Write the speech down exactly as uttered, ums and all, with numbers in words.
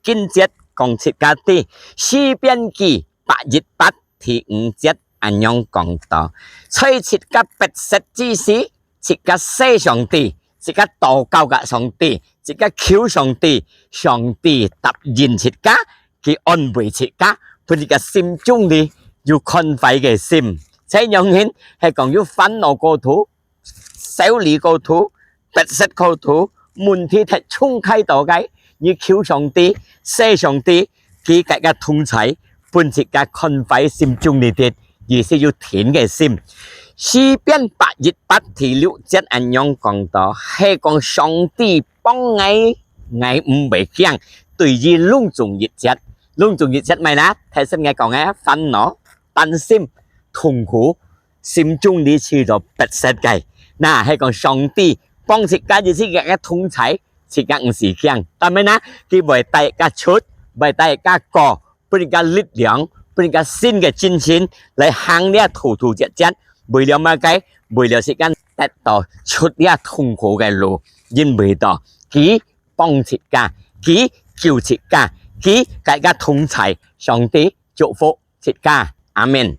經節講自家知，詩篇記百一八第五節恁樣講到：在自家迫切之時，自家謝上帝，自家禱告个上帝，自家求上帝，上帝答應自家，佢安慰自家，分自家心中裡有寬懷个心。這樣人係講有煩惱過頭，愁慮過頭，迫切過頭，問題忒重大到个，你求上帝，謝上帝，佢个个同在，分自家寬懷心中裡底，佢係有定个心。詩篇百一八第六節恁樣講到，係講上帝幫𠊎，𠊎毋會驚，對於攏總一切，攏總一切麼个呢？頭先𠊎講个煩惱、擔心、痛苦，心中裡試著迫切个。那係講上帝幫自家，佢係个同在，自家毋使驚。但係呢，佢會帶自家出，會帶自家過，分自家力量，分自家新个精神來行這突突折折。為了麼个？為了自家得到出這痛苦个路，因為到佢幫自家，佢救自家，佢个个同在。上帝祝福自家，阿門。